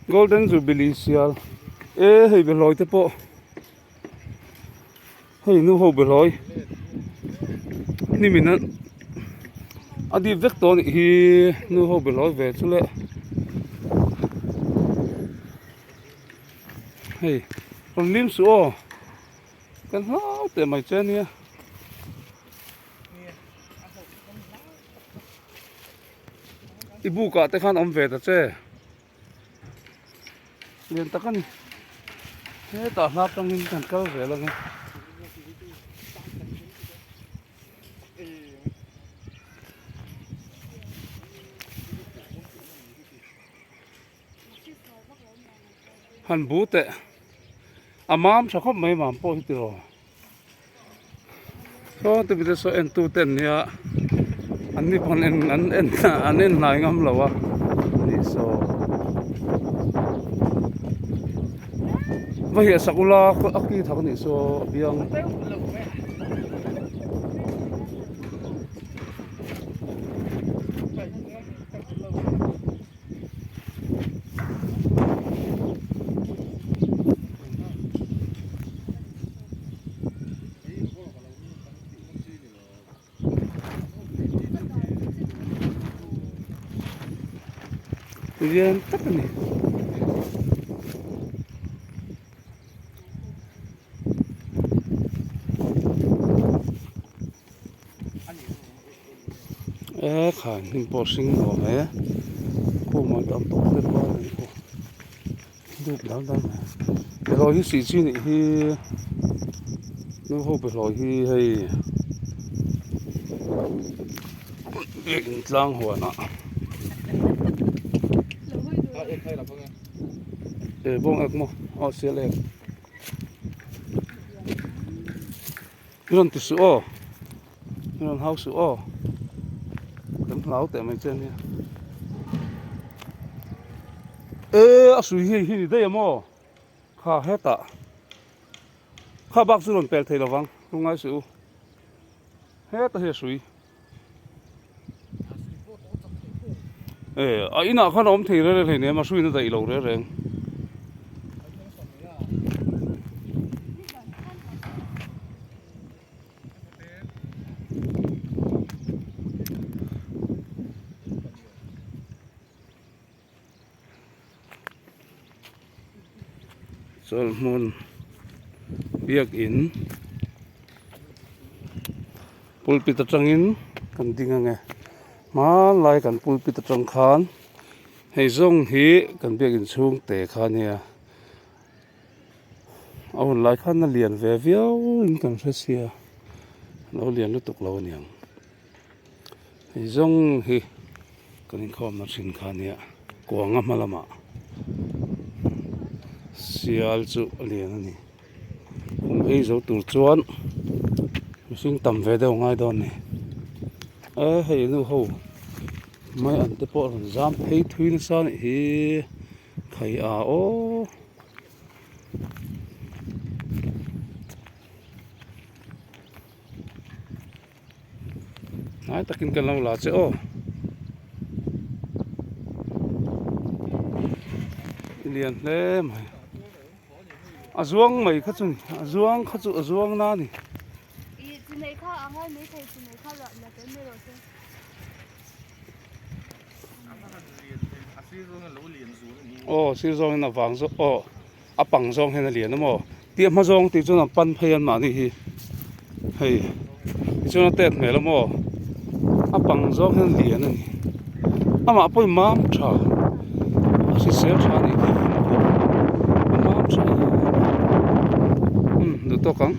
Golden Jubilee sial e hei behlawi te pawh hei nu ho behlawi hnim in a dip vek tawh a nih hi nu ho behlawi ve chu le hei rawn lim suh aw kan hlau teh mai che ania. I buk ah te khan awm ve ta che lian tak a ni hetah hla tangin kan kal zel ang e. Han bu teh a mam tha khawp mai mam pawh hi tiraw. Saw te bite saw en tu te an nia an ni pawn en an en an en hnai ngam lo a nih saw va hiah sak ula a ki thak a nih saw a biang. Lian tak a ni. E khai hnim pawh hring nuam e khumah tam tawk te pawh a ni bawk dup dang dang mai bawlhhlawh hi sih chi nih hi nu ho bawlhhlawh hi hei biakin tlang huanah e bawng ek maw aw sial ek. I rawn ti suh aw i rawn hau suh aw kan hlau teh mai che ania e a sui hi hi ni daih a maw kha hetah kha bak chu rawn pel thei lovang lungngai suh u heta hi a sui e a inah khan a awm thei reng reng hleinem a hruina daih lo reng reng. Chawlhhmun biakin pulpit atangin kan ding ange hmanlai kan pulpit atang khan hei zawng hi kan biakin chhung te kha ania a hun lai khan a lian ve viau in kan hre sia lo lian lutuk lo aniang hei zawng hi. Kan inkhawmna thin kha nia kuanga hma lamah sial chu a lian a ni kum ei zo tur chuan mihring tam ve deuh a ngai dawn a ni e hei nu ho mai an te pawh a rawn zam phei thui nasa a nih hi khai a aw. Hnai takin kan lo la che aw i lian hle mai a zuang mai kha chu ni a zuang kha chu a zuang na a ni. Aw sir zawngin a vang zawk aw a pang zawng hian a lian a maw tih a hma zawng tih chuan an pan phei an mahni hi hei tichuan a tet hmel a maw a pang zawng hian a lian a ni amah pawhin mam tha a hrisel tha a nih hi a mam tha em em duh tawk ang.